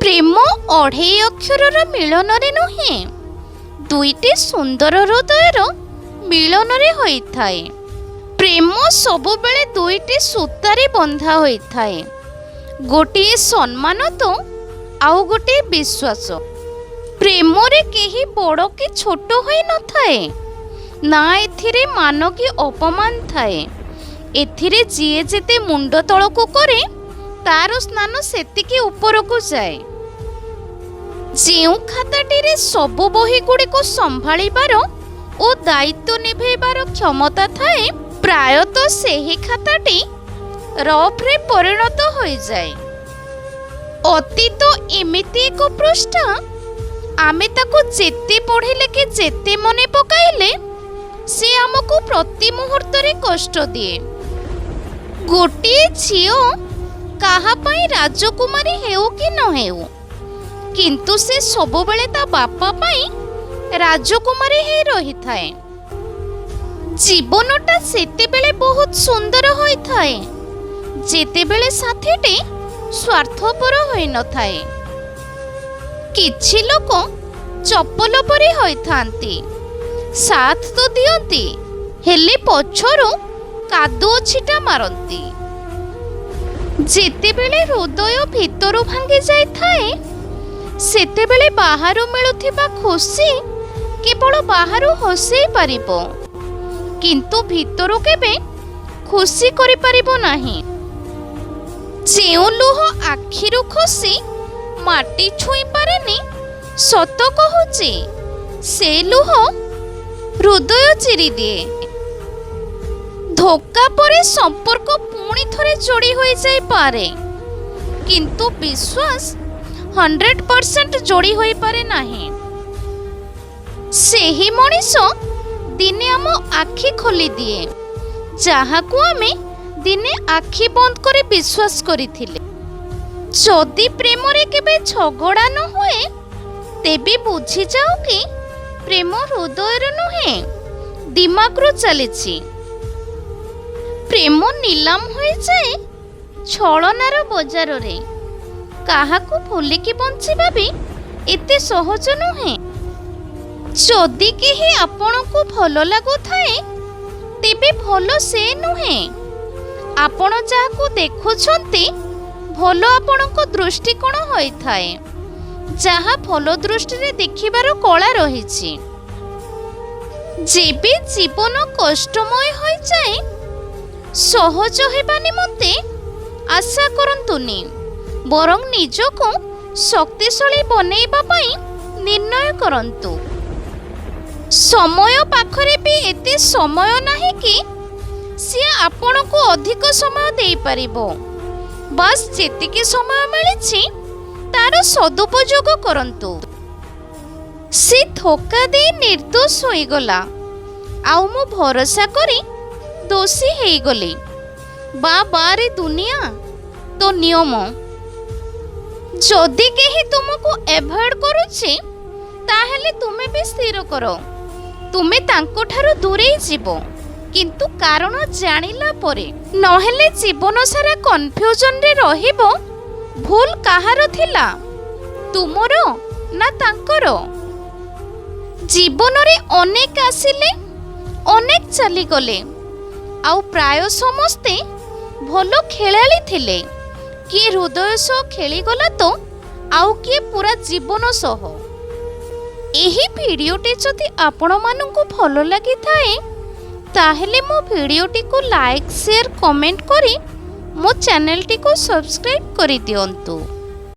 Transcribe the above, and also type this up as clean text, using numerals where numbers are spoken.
ପ୍ରେମ ଅଢ଼େଇ ଅକ୍ଷରର ମିଳନରେ ନୁହେଁ, ଦୁଇଟି ସୁନ୍ଦର ହୃଦୟର ମିଳନରେ ହୋଇଥାଏ। ପ୍ରେମ ସବୁବେଳେ ଦୁଇଟି ସୂତାରେ ବନ୍ଧା ହୋଇଥାଏ, ଗୋଟିଏ ସମ୍ମାନ ତ ଆଉ ଗୋଟିଏ ବିଶ୍ୱାସ। ପ୍ରେମରେ କେହି ବଡ଼ କି ଛୋଟ ହୋଇନଥାଏ, ନା ଏଥିରେ ମାନ କି ଅପମାନ ଥାଏ। ଏଥିରେ ଯିଏ ଯେତେ ମୁଣ୍ଡ ତଳକୁ କରେ, ତାର ସ୍ଥାନ ସେତିକି ଉପରକୁ ଯାଏ। ଯେଉଁ ଖାତାଟିରେ ସବୁ ବହିଗୁଡ଼ିକୁ ସମ୍ଭାଳିବାର ଓ ଦାୟିତ୍ୱ ନିଭେଇବାର କ୍ଷମତା ଥାଏ, ପ୍ରାୟତଃ ସେହି ଖାତାଟି ରଫରେ ପରିଣତ ହୋଇଯାଏ। ଅତୀତ ଏମିତି ଏକ ପୃଷ୍ଠା, ଆମେ ତାକୁ ଯେତେ ପଢ଼ିଲେ କି ଯେତେ ମନେ ପକାଇଲେ ସେ ଆମକୁ ପ୍ରତି ମୁହୂର୍ତ୍ତରେ କଷ୍ଟ ଦିଏ। ଗୋଟିଏ ଝିଅ କାହା ପାଇଁ ରାଜକୁମାରୀ ହେଉ କି ନ ହେଉ, କିନ୍ତୁ ସେ ସବୁବେଳେ ତା ବାପା ପାଇଁ ରାଜକୁମାରୀ ହେଇ ରହିଥାଏ। ଜୀବନଟା ସେତେବେଳେ ବହୁତ ସୁନ୍ଦର ହୋଇଥାଏ, ଯେତେବେଳେ ସାଥୀଟି ସ୍ୱାର୍ଥପର ହୋଇନଥାଏ। କିଛି ଲୋକ ଚପଲ ପରି ହୋଇଥାନ୍ତି। ସାଥ ତ ଦିଅନ୍ତି, ହେଲେ ପଛରୁ କାଦୁଅ ଛିଟା ମାରନ୍ତି। ଯେତେବେଳେ ହୃଦୟ ଭିତରୁ ଭାଙ୍ଗି ଯାଇଥାଏ, ସେତେବେଳେ ବାହାରୁ ମିଳୁଥିବା ଖୁସି କେବଳ ବାହାରୁ ହସେଇ ପାରିବ, କିନ୍ତୁ ଭିତରୁ କେବେ ଖୁସି କରିପାରିବ ନାହିଁ। ଯେଉଁ ଲୁହ ଆଖିରୁ ଖସି ମାଟି ଛୁଇଁ ପାରେନି, ସତ କହୁଛି, ସେ ଲୁହ ହୃଦୟ ଚିରିଦିଏ। ଧୋକା ପରେ ସମ୍ପର୍କ ପୁଣି ଥରେ ଯୋଡ଼ି ହୋଇଯାଇପାରେ, କିନ୍ତୁ ବିଶ୍ୱାସ 100% ଯୋଡ଼ି ହୋଇପାରେ ନାହିଁ। ସେହି ମଣିଷ ଦିନେ ଆମ ଆଖି ଖୋଲିଦିଏ, ଯାହାକୁ ଆମେ ଦିନେ ଆଖି ବନ୍ଦ କରି ବିଶ୍ୱାସ କରିଥିଲେ। ଯଦି ପ୍ରେମରେ କେବେ ଝଗଡ଼ା ନ ହୁଏ, ତେବେ ବୁଝିଯାଅ କି ପ୍ରେମ ହୃଦୟରୁ ନୁହେଁ, ଦିମାଗରୁ ଚାଲିଛି। ପ୍ରେମ ନିଲାମ ହୋଇଯାଏ ଛଳନାର ବଜାରରେ। କାହାକୁ ଭୁଲିକି ବଞ୍ଚିବା ବି ଏତେ ସହଜ ନୁହେଁ। ଯଦି କେହି ଆପଣଙ୍କୁ ଭଲ ଲାଗୁଥାଏ, ତେବେ ଭଲ ସେ ନୁହେଁ। ଆପଣ ଯାହାକୁ ଦେଖୁଛନ୍ତି ଭଲ, ଆପଣଙ୍କ ଦୃଷ୍ଟିକୋଣ ହୋଇଥାଏ, ଯାହା ଭଲ ଦୃଷ୍ଟିରେ ଦେଖିବାର କଳା ରହିଛି। ଯେବେ ଜୀବନ କଷ୍ଟମୟ ହୋଇଯାଏ, ସହଜ ହେବା ନିମନ୍ତେ ଆଶା କରନ୍ତୁନି, ବରଂ ନିଜକୁ ଶକ୍ତିଶାଳୀ ବନେଇବା ପାଇଁ ନିର୍ଣ୍ଣୟ କରନ୍ତୁ। ସମୟ ପାଖରେ ବି ଏତେ ସମୟ ନାହିଁ କି ସିଏ ଆପଣଙ୍କୁ ଅଧିକ ସମୟ ଦେଇପାରିବ। ବାସ୍, ଯେତିକି ସମୟ ମିଳିଛି ତାର ସଦୁପଯୋଗ କରନ୍ତୁ। ସେ ଧୋକା ଦେଇ ନିର୍ଦ୍ଦୋଷ ହୋଇଗଲା, ଆଉ ମୁଁ ଭରସା କରି ଦୋଷୀ ହେଇଗଲି। ବା ବାରେ ଦୁନିଆ ତୋ ନିୟମ। ଯଦି କେହି ତୁମକୁ ଏଭଏଡ୍ କରୁଛି, ତାହେଲେ ତୁମେ ବି ସ୍ଥିର କର ତୁମେ ତାଙ୍କଠାରୁ ଦୂରେଇ ଯିବ, କିନ୍ତୁ କାରଣ ଜାଣିଲା ପରେ। ନହେଲେ ଜୀବନ ସାରା କନଫ୍ୟୁଜନରେ ରହିବ, ଭୁଲ କାହାର ଥିଲା, ତୁମର ନା ତାଙ୍କର। ଜୀବନରେ ଅନେକ ଆସିଲେ, ଅନେକ ଚାଲିଗଲେ, ଆଉ ପ୍ରାୟ ସମସ୍ତେ ଭଲ ଖେଳାଳି ଥିଲେ। କିଏ ହୃଦୟ ସହ ଖେଳିଗଲା ତ ଆଉ କିଏ ପୁରା ଜୀବନ ସହ। ଏହି ଭିଡ଼ିଓଟି ଯଦି ଆପଣମାନଙ୍କୁ ଭଲ ଲାଗିଥାଏ, ତାହେଲେ ମୋ ଭିଡ଼ିଓଟିକୁ ଲାଇକ୍, ସେୟାର, କମେଣ୍ଟ କରି ମୋ ଚ୍ୟାନେଲଟିକୁ ସବସ୍କ୍ରାଇବ୍ କରିଦିଅନ୍ତୁ।